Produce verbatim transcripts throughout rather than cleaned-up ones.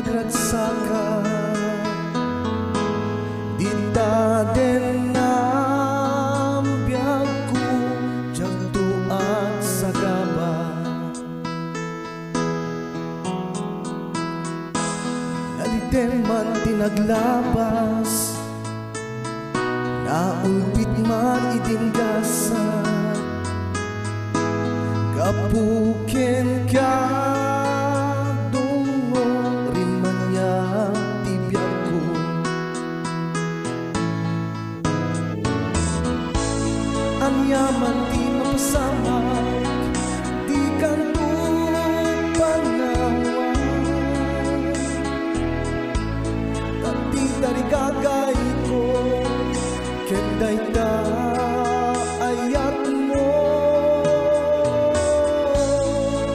Ragsaka, dita dennam biagko, diakto agsagaba. Naliten man ti naglabas, naulbit man idin gasat. Gapu kenka, dungo, rimaniak ti biagko. Ania man ti mapasamak, dikanto panawan. Ta ti tarigagayko ket dayta ayatmo,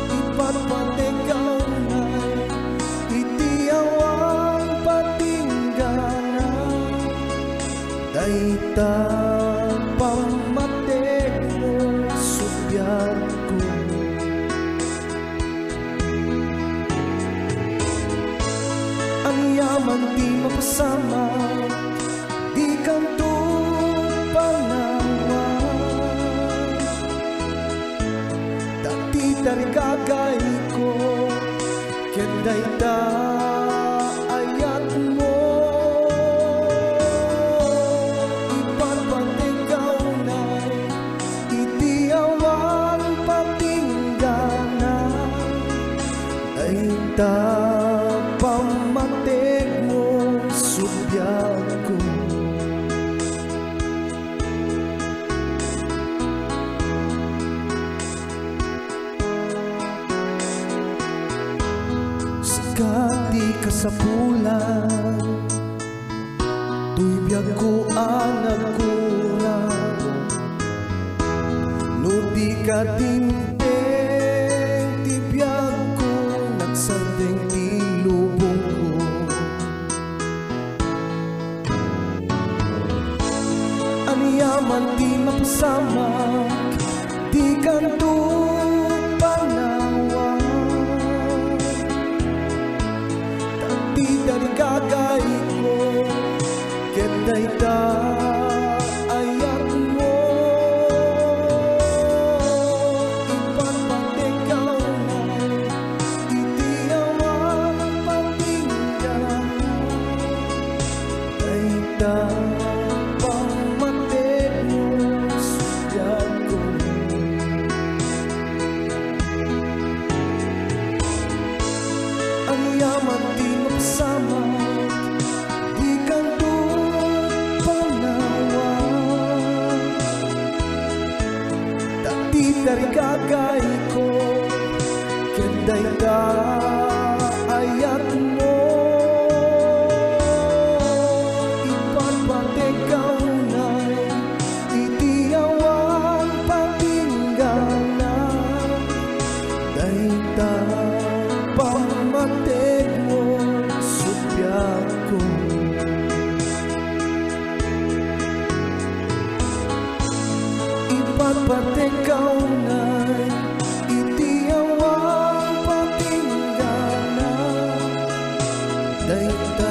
ipatpategkaw unay iti awan patinggana. Dayta pammategmo, subiagko. Ania man ti mapasamak, dikanto panawan. Ta ti tarigagayko ket dayta ayatmo, ipatpategkaw unay iti awan patinggana. Dayta pammategmo, subiagko. Sika ti kasapulan, toy biagko a nagkulang. No dika dimteng, ti biagko, nagsardeng ti lubongko. Ania man ti mapasamak, dikanto panawan. Ta ti tarigagayko ket dayta ayatmo, ipatpategkaw unay iti awan patinggana. Dayta pammategmo, subiagko. Ania man ti mapasamak, dikanto panawan. Ta ti tarigagayko ket dayta ayatmo, ipatpategkaw unay iti awan patinggana. Dayta pammategmo, subiagko. Ipatpategkaw unay iti awan patinggana. Dayta